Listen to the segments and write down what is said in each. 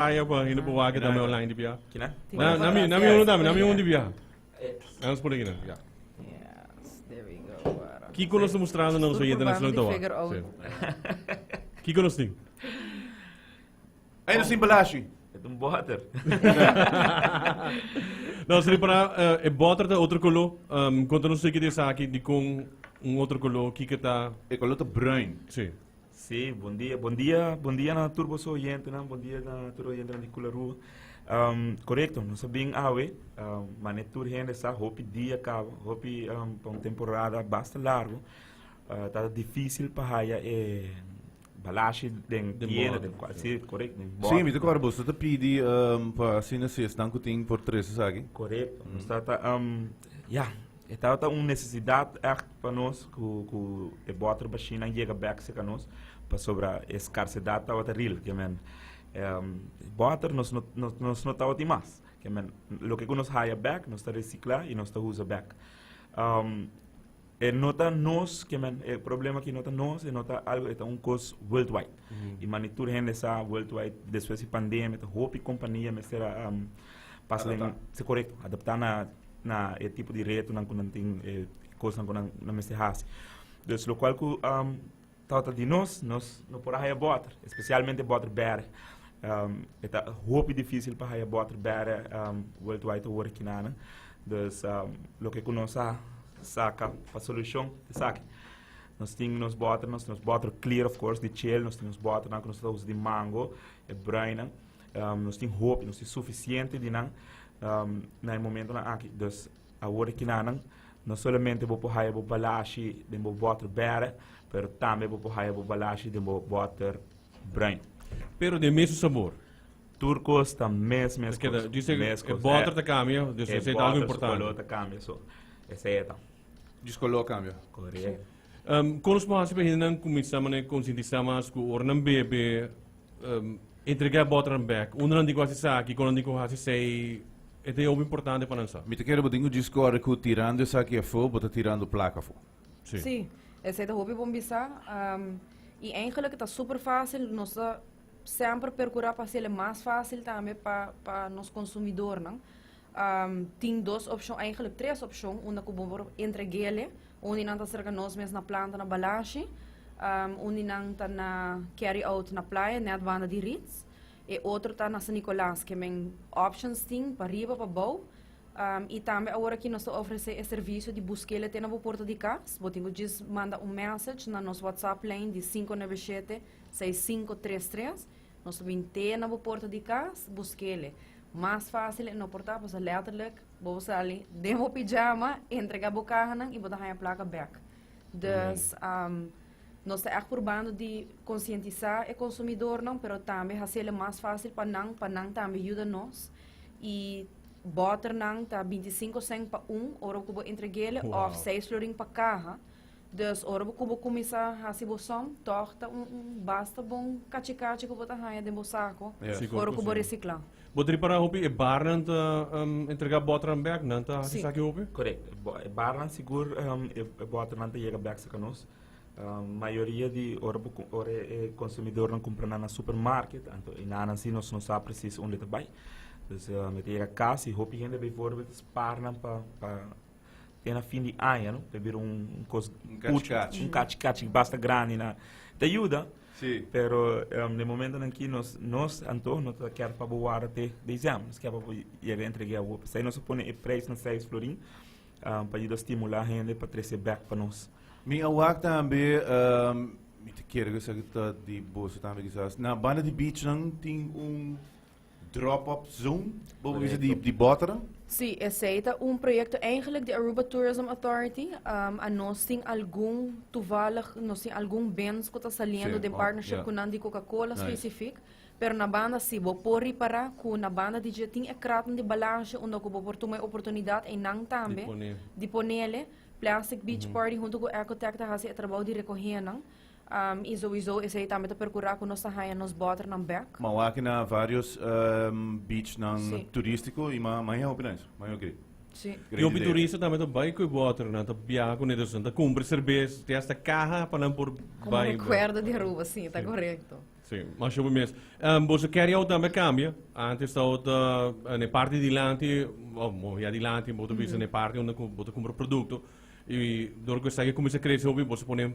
Aya pa hende por wak tambe online di bia. Kina? Na na mi na mi uno tambe, na mi uno di bia. Nos pone kina. Ja. Yes, there we go. Para. Kiko nos ta mostrando na nos oyente Tur nacional probando tawa? di figure out. Sí. Kiko nos tin? Ay, nos tin balashi. Het un boter. No, sorry para eh, e boter ta otro color. Um, konta nos stukje di esaki, di kon un otro color, kiko ta. E color ta bruin. Sí. Sí, bon dia, bon dia, bon dia na tur boso oyentenan, bon dia na tur oyentenan di Kula Rua. Um, korekto, nos a bin awe, um, mane tur hende sa hopi dia kaba, hopi um, pa un temporada basta largo. Uh, ta difícil pa haya e balashi den Den tienda, bòter, den cual, sí. sí, correcto, den Sí, bòter. mi ta kòrda boso ta pidi um, pa asina si esnan ku tin por trese esaki. Correcto. Nos tata, um, ja, E tabata un nesesidat ègt pa nos ku ku e bòter bashinan yega bèk serka nos pasobra e skarsedat tabata ril. Ke men bòter nos no nos no tabatin mas. Ke men loke ku nos haya bèk nos ta resiklá i nos ta usa bèk. E no ta nos ke men e problema aki no ta nos e no ta algu e ta un kos worldwide. I mane tur hende sa worldwide despues di pandemia ta hopi kompania mester a pasa den si korekto adaptá na na e tipo di retonan ku nan tin, e kosnan ku nan nan mester hasi. Dus lokual ku tabata di nos, nos no por a haya bòter, espesialmente bòter bèrdè. E ta hopi difísil pa haya bòter bèrdè worldwide awor aki nan. Dus loke ku nos a saka pa solushon ta esaki. Nos tin nos bòter, nos tin nos bòter clear of course di chel, nos tin nos bòternan ku nos ta usa di mango, e bruinnan. Nos tin hopi, nos tin sufisiente di nan na e momentonan aki. Dus awor e kinanan no solamente bo por haya bo balashi den bo bòter bèrdè, pero tambe bo por haya bo balashi den bo bòter bruin. Pero den mesun sabor. Tur kos ta mes mes kos. Keda, mes kos. E bòter ta kambia, dus esei ta algu importante. E bòter su koló ta kambia, so esei e ta. Djis koló kambia. Korekto. Kon nos por hasi pa hendenan kuminsá manera konsientisá mas ku ora nan bebe Entregá e bòternan bèk. Unda nan tin ku hasi esaki, kon nan tin ku hasi esei, e ta hopi importante pa nan sa. Mi ta kere bo tin ku djis kòrda ku tirando esaki afó, bo ta tirando plaka afó. Sí. Sí, esei ta hopi bon bisa. I eigenlijk e ta super fásil, nos ta semper perkurá pa hasiel e mas fásil tambe pa pa nos konsumidornan. Tin dos opshon, eigenlijk tres opshon unda ku bo por entreg'el. Un di nan ta serka nos mes na planta na Balashi, un di nan ta na Carry Out na Playa, net banda di Ritz. E otro ta na San Nicolas, ke men options tin pa riba, pa bou. I tambe awor aki nos ta ofresé e servisio di busk'el te na bo porta di kas. Bo tin ku djis manda un message na nos WhatsApp lijn di 597 6533. Nos ta bin te na bo porta di kas, busk'el. Mas fásil e no por ta, pasobra letterlijk Bo sali den bo pijama, entrega bo kahanan i bo ta haña plaka bèk. Dus nos ta ègt purbando di konsientisá e konsumidornan, pero tambe hasiel mas fásil pa nan, pa nan tambe yuda nos. I bòternan ta 25 sènt pa un ora ku bo entreg'el òf seis florin pa kaha. Dus ora ku bo kuminsá hasi bo sòm, tòg ta un basta bon kachikachi ku bo ta haña den bo sako ora ku bo resiklá. Bo ta ripará hopi e barnan ta entregá bòternan bèk? Nan ta hasi esaki hopi? Korekto. E barnan sigur e bòternan ta yega bèk serka nos. Mayoria di ora bo ora e konsumidornan kumpra nan na supermarket, anto e nan si nos no sa presis unda e ta bai. Dus e ta yega kas i hopi hende beivoorbeeld spar nan pa pa te na fin di aña, no? Te bira un kos Un kachi-kachi. Un kachi-kachi basta grandi na te yuda. Sí. Pero um, de momentonan aki nos nos anto no ta kier pa bo warda te december. Nos kier pa bo yega entrega awo. P'esei nos a pone e prijs na 6 florin um, pa yuda stimula hende pa trece bek pa nos. Mi a wak tambe, um, mi ta kere ku esaki ta di boso tambe kisas. Na banda di beachnan tin un Drop-off zone, bo por bisa di, di bòternan? Sí, esei ta un proyecto eigenlijk di Aruba Tourism Authority. Um, a nos tin algun, toevallig, nos tin algun bins cu ta saliendo Sí, den oh, partnership yeah. cu nan di Coca-Cola Nice. specifiek. Pero na banda sí, bo por ripara cu na banda di dje tin e kraten di balansje unda cu bo por tuma e oportunidad einan tambe Di pone. di ponele. Plastic Beach Party hunto cu Ecotech ta haci e trabou di recoge nan. Um, y sowieso esey tambe ta percura cu nos ta haya nos boternan bek. Ma wak na varios beachnan Sí. turístico y ma ma hopi nice, ma oké. Sí. Great Y hopi idea. turista tambe ta bai cu e boternan, ta biaha cu ne, dus nan ta cumpra cerbes, te hasta caha pa nan por Como bai. recuerdo di Aruba, sí, ta Sí. correcto. Si, masha bon mes. Boso carry out tambe a cambia. Antes tabata na e parti dilanti, oh, mo ya dilanti, bo ta bisa na e parti unda cu bo ta cumpra producto. Y door cu esaki a cuminsa crece hopi, boso pone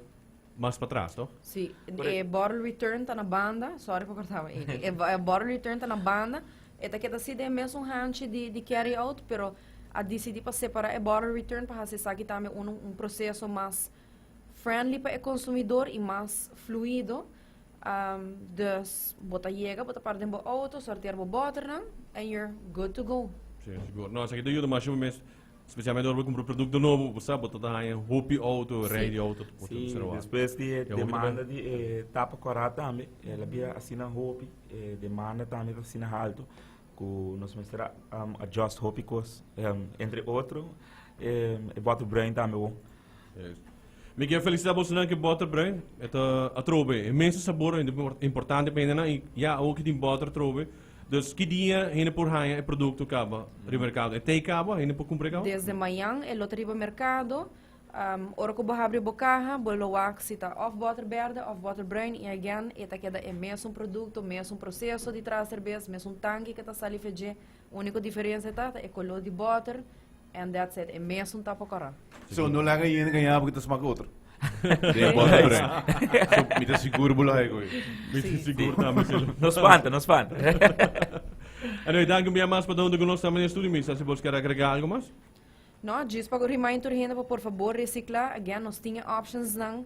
mas patras, toch? Si, e bottle return ta na banda, sorry pa corta bo, Amy. E bottle return ta na banda, e ta keda si den mesun hanchi di carry out, pero a dicidi pa separa e bottle return pa haci esaki tambe un proceso mas friendly pa e consumidor y mas fluido. Dus bo ta yega, bo ta para den bo auto, sortear bo botternan and you're good to go. Si, sigur. No, esaki ta yuda masha bo mes, specialmente ora bo cumpra producto nobo, bo sa bo ta ta haña hopi auto, rij di auto, bo ta Si, observa. Despues di e Ya, hopi ta demanda di e tapa kòrá tambe, el a bira asina hopi, e demanda tambe ta asina haltu, ku nos mester a adjust hopi kos, entre otro e bòter bruin tambe wou. Juist. Mi kier felicita bosonan ku e bòter bruin. E ta atrobe e mesun sabor importante pa hendenan i ya awo ki tin bòter atrobe. Dus ki dia hende por haña e produkto kaba riba merkado? E tei kaba? Hende por kumpra e kaba? Desde mañan e lo ta riba merkado. Ora ku bo habri bo kaha bo lo wak si ta òf bòter bèrdè òf bòter bruin i again e ta keda e mesun produkto, mesun proseso di traha serbes, mesun tanki ke ta sali fe dje. Úniko diferensia ta ta e koló di bòter and that's it, e mesun tapa kòrá. So no laga yende gañá bo ku ta smak otro. Den bòter bruin. So mi ta sigur bo lo haña ku e. Mi ta sigur tambe si lo. No spanta, no spanta. Anyway, danki un bia mas pa ta huntu ku nos tambe den studio. Mi sa si bos kier agrega algo mas? No, djis pa remind tur hende pa por fabor recicla. Again, nos tin e options nan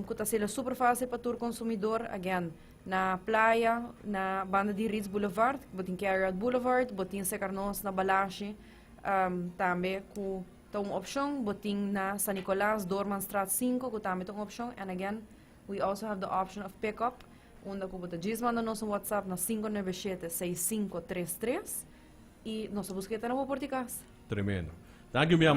cu ta hacielo super facil pa tur consumidor. Again, na Playa, na banda di Ritz Boulevard, bo tin Carry Out Boulevard, bo tin Secar Nos na Balashi, tambe cu ta un opcion. Bo tin na San Nicolas, Doormanstraat 5, cu tambe ta un opcion. And again, we also have the option of pick up, unda cu bo ta djis manda nos un WhatsApp na 597 6533 y nos ta busca e ta na bo por di cas. Tremendo. Danki un bia mas.